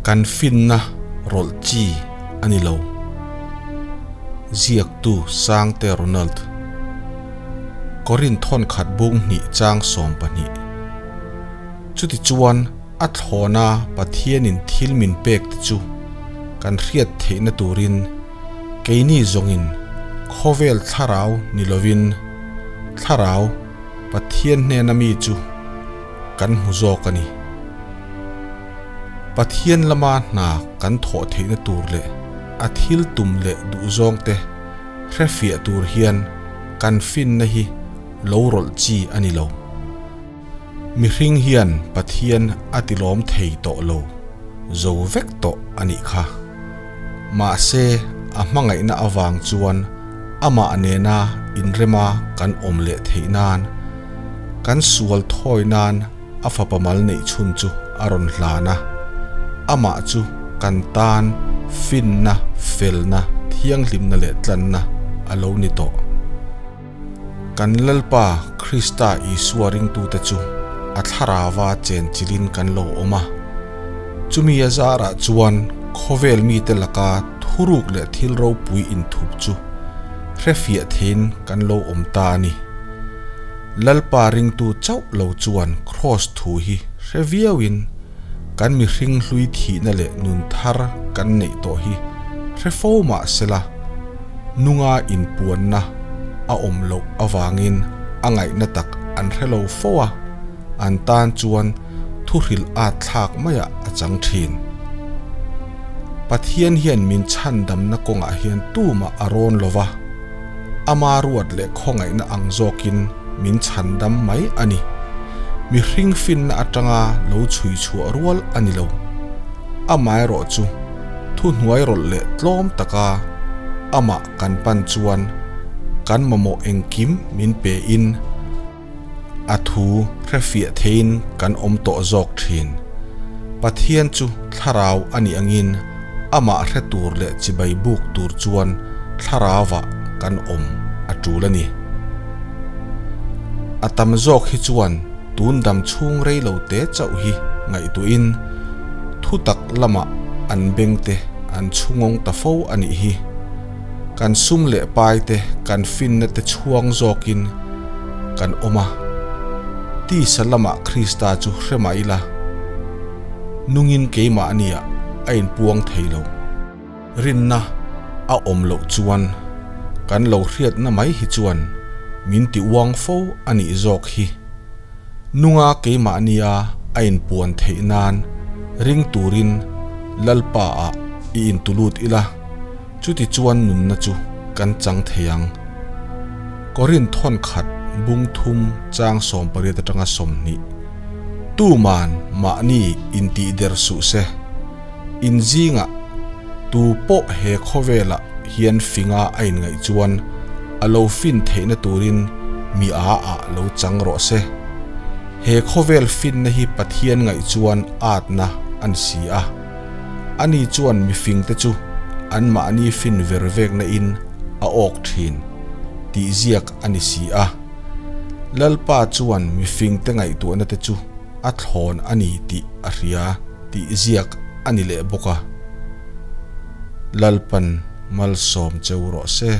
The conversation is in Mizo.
Kan finna rawlh chi a ni lo. Ziaktu Sangte Ronald. Korin thawn khat bung hnih chang 12. Chutichuan a thlawna Pathianin thil min pek te chu kan hriat theihna turin keini zawngin khawvel thlarau ni lovin thlarau Pathian hnena mi chu kan hmu zawk a ni. Pathian lama hna kan thawh theihna tur leh a thil tum leh duhzawng te hrefiah tur hian kan finna hi lo rawlh chi a ni lo. Mihring hian Pathian a tilawm thei tawh lo zo vek tawh a nih kha. Mahse, a hmangaihna avang chuan amah nena inrema kan awm leh theih nan, kan sual thawi nan a fapa mal neih chhun chu a rawn hlan a. Amah chu kan tan finna, felna, thianghlimna leh tlanna a lo ni tawh. Kan Lalpa Krista Isua ringtute chu a thlarava chenchilhin kan lo awm a. Chumi a zarah chuan khawvel mite laka thuruk leh thil ropui inthup chu hrefiah theiin kan lo awm ta a ni. Lalpa ringtu chauh lo chuan Kraws thu hi hre viauin kan mihring hlui thihna leh nun thar kan neih tawh hi hre fo mah sela, Nunga inpuanna a awm loh avangin a ngaihna tak an hre lo fo a, an tan chuan thuhrilh at thlak maiah a chang thin. Pathian hian min chhandamna kawngah hian tumah a rawn lo va, ama ruat leh khawngaihna ang zawkin min chhandam mai a ni. Mihring finna atanga lo chhui chhuah rual a ni lo. Amaherawhchu, Thuhnuai rawlh leh tlawm taka amah kan pan chuan kan mamawh engkim min pe in a thu hrefiah theiin kan awm tawh zawk thin. Pathian chu thlarau a nih angin amah hre tur leh chibai buk tur chuan thlarauah kan awm a tul a ni. A tam zawk hi chuan tun dam chhung rei lo te chauh hi ngaihtuahin, Thutak lamah an bengte an chhungawng ta fo a nih hi. Kan sum leh paite kan finna te chhuang zawkin kan awm a. Tisa lamah Krista chu hre mah ila, nungin keimahniah a inpuang thei lo. Rinna a awm loh chuan kan lo hriatna mai hi chuan min ti uang fo a nih zawk hi. Nunga keimahnia a inpuan theih nan ring turin Lalpa ah i intulut ila, chuti chuan nunna chu kan chang thei ang. Korinth thawn khat bung thum chang 18 atanga 20. Tuman mahni intihder suh se. In zingah tu pawh he khawvelah hian finga a inngaih chuan a lo fin theihna turin mi a ah lo chang rawh se. He khawvel finna hi Pathian ngaih chuan atna a ni si a. Ani chuan mifingte chu anmahni fin ver vekna in a awk thin tih ziak a ni si a. Lalpa chuan mifingte ngaihtuahna te chu a thlawn a ni tih a hria. Tih ziak a ni leh bawk a, Lalpan malsawm cheu rawh se.